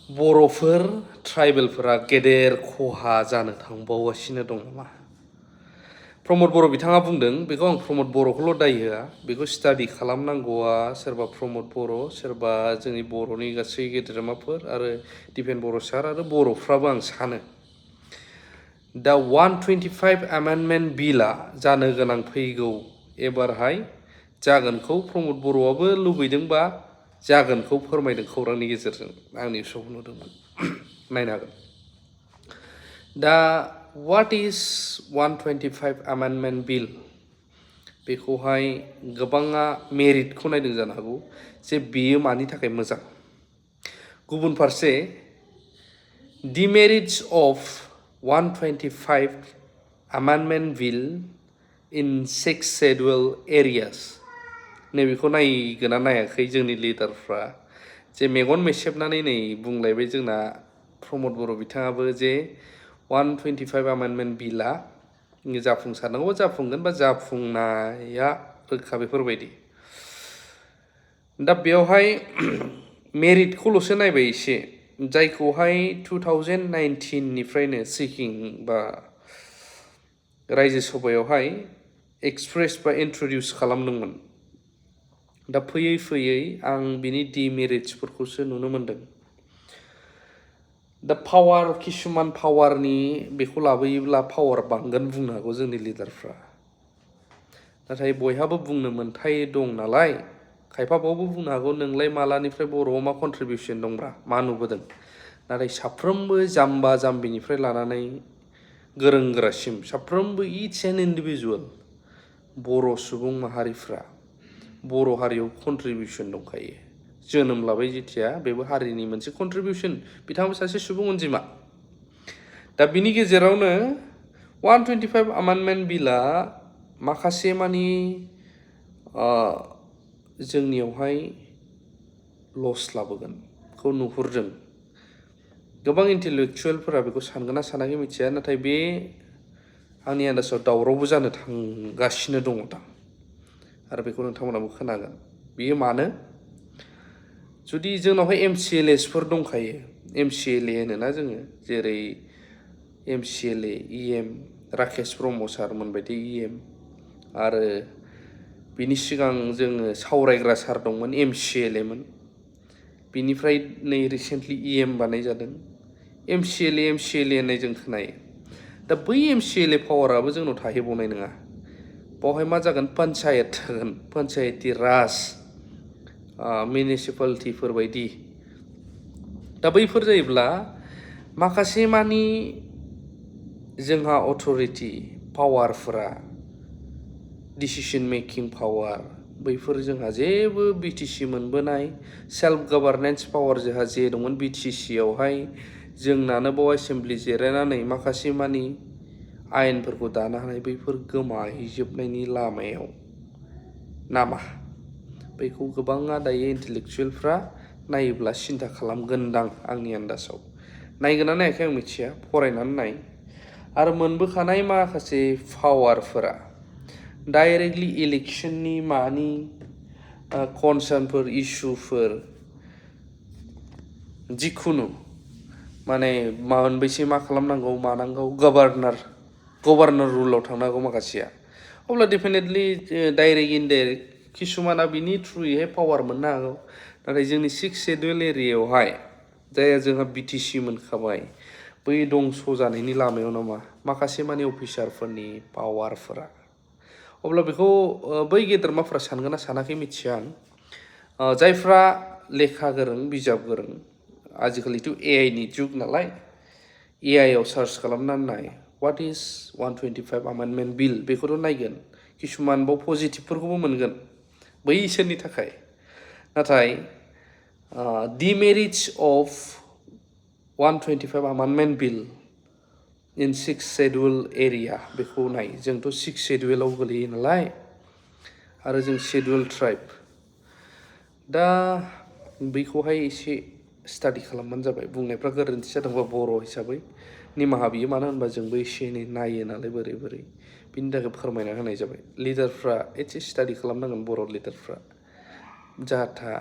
बर'फोर ट्राइबेलफोरा गेदेर खहा जानो थांबावगासिनो दं नामा? प्रमद बर' बिथाङा बुंदों, बेखौ आं प्रमद बर'खौल' दाय होआ, बेखौ स्टाडि खालामनांगौआ सोरबा प्रमद बर', सोरबा जोंनि बर'नि गासै गेदेरमाफोर आरो दिपेन बर' सार आरो बर'फ्राबो आं सानो। दा 125 एमेन्डमेन्ट बिलआ जानो गोनां फैगौ एबारहाय जागोनखौ प्रमद बर'आबो लुबैदोंबा जागोनखौ फोरमायदों खौरांनि गेजेरजों, आंनि श'आव नुदोंमोन। नायनो हागोन। दा व्हाट इज 125 एमेन्डमेन्ट बिल? बेखौहाय गोबाङा मेरिटखौ नायदों जानो हागौ जे बेयो मानि थाखाय मोजां। गुबुन फारसे demerits of 125 amendment bill in 6 schedule areas, नैबेखौ नायगोना नायाखै जोंनि लिडारफ्रा, जे मेगन मेसेबनानै नै बुंलायबाय जोंना प्रमद बर' बिथाङाबो जे 125 एमेन्डमेन्ट बिलआ जाफुंसारनांगौ जाफुंगोन बा जाफुंनाया रोखा बेफोरबायदि। दा बेवहाय मेरिटखौल'सो नायबाय एसे, जायखौहाय 2019निफ्रायनो सिकिं बा रायजो सभायावहाय एक्सप्रेस बा इन्ट्रडिउस खालामदोंमोन। दा फैयै फैयै आं बिनि डिमेरिट्सफोरखौसो नुनो मोनदों। दा पावार, किसुमान पावारनि बेखौ लाबोयोब्ला पावार बांगोन बुंनो हागौ जोंनि लिडारफ्रा, नाथाय बयहाबो बुंनो मोन्थाय दं नालाय, खायफाबावबो बुंनो हागौ नोंलाय मालानिफ्राय बर'आव मा कन्ट्रिबिउसन दंब्रा, मा नुबोदों? नाथाय साफ्रोमबो जाम्बा जाम्बिनिफ्राय लानानै गोरों गोरासिम साफ्रोमबो इच एन्ड इन्डिभिजुवेल बर' सुबुं माहारिफ्रा बर' हारियाव कन्ट्रिबिउसन दंखायो। जोनोम लाबाय जेथिया बेबो हारिनि मोनसे कन्ट्रिबिउसन, बिथाङाबो सासे सुबुं अनजिमा। दा बिनि गेजेरावनो 125 एमेन्डमेन्ट बिलआ माखासे मानि जोंनियावहाय लस लाबोगोनखौ नुहुरदों। गोबां इन्टेलेक्चुयेलफोरा बेखौ सानगोन ना सानाखै मिथिया, नाथाय बे आंनि आन्दाजाव दावरावबो जानो थांगासिनो दङ दा, आरो बेखौ नोंथांमोनाबो खोनागोन। बेयो मानो? जुदि जोंनावहाय MCLAsफोर दंखायो, MCLA होनोना जोङो, जेरै MCLA EM राकेश ब्रह्म सारमोन बायदि EM, आरो बिनि सिगां जोङो सावरायग्रा सार दंमोन MCLAमोन, बिनिफ्राय नै रिसेन्टलि EM बानाय जादों। MCLA होननाय जों खोनायो। दा बै MCLA पावाराबो जोंनाव थाहैबावनाय नङा। बावहाय मा जागोन? पन्चायत थागोन, पन्चायती राज, मिउनिसिपालिटिफोर बायदि। दा बैफोर जायोब्ला माखासे मानि जोंहा अथ'रिटि पावारफोरा, डिसिसन मेकिं पावार, बैफोर जोंहा जेबो BTC मोनबोनाय सेल्फ गभार्नेन्स पावार जोंहा जे दंमोन BTCआवहाय, जोंनानो बाव एसेमब्लि जिरायनानै माखासे मानि आयेनफोरखौ दानो हानाय, बैफोर गोमाहैजोबनायनि लामायाव नामा? बैखौ गोबाङा दायो इन्टेलेक्चुयेलफ्रा नायोब्ला सिन्था खालामगोनदां आंनि आन्दाजाव। नायगोना नायाखै आं मिथिया, फरायनानै नाय। आरो मोनबोखानाय माखासे पावारफोरा डाइरेक्टलि इलेक्सननि मानि कनसार्नफोर, इस्युफोर, जिखुनु माने मोनबैसे मा खालामनांगौ मानांगौ, गभर्नर रुलाव थांनांगौ माखासेया, अब्ला डेफिनेटलि डाइरेक्ट इनडाइरेक्ट किसुमाना बिनि थ्रुयैहाय पावार मोननो हागौ। नाथाय जोंनि 6 शेड्युल एरियायावहाय जायहा जोंहा BTC मोनखाबाय, बै दंस' जानायनि लामायाव नामा माखासे मानि अफिसारफोरनि पावारफोरा? अब्ला बेखौ बै गेदेरमाफ्रा सानगोन ना सानाखै मिथिया आं। जायफ्रा लेखा गोरों, बिजाब गोरों, आजिखालिथ' AIनि जुग नालाय, AIआव सार्च खालामनानै नाय व्हाट इज 125 एमेन्डमेन्ट बिल, बेखौथ' नायगोन, किसुमान बाव पजिटिभफोरखौबो मोनगोन बैसोरनि थाखाय। नाथाय demerits of 125 amendment bill in 6 schedule area, बेखौ नाय। जोंथ' 6 शेड्युलाव गोलैयो नालाय, आरो जों शेड्युल ट्राइब। दा बैखौहाय एसे स्टाडि खालामबानो जाबाय। बुंनायफ्रा गोरोन्थि जादोंबा बर' हिसाबै निमाहा बियो, मानो होनबा जोंबो एसे एनै नायो नालाय बोरै बोरै, बिनि थाखाय फोरमायना होनाय जाबाय। लिडारफ्रा एसे स्टाडि खालामनांगोन, बर' लिडारफ्रा जाथा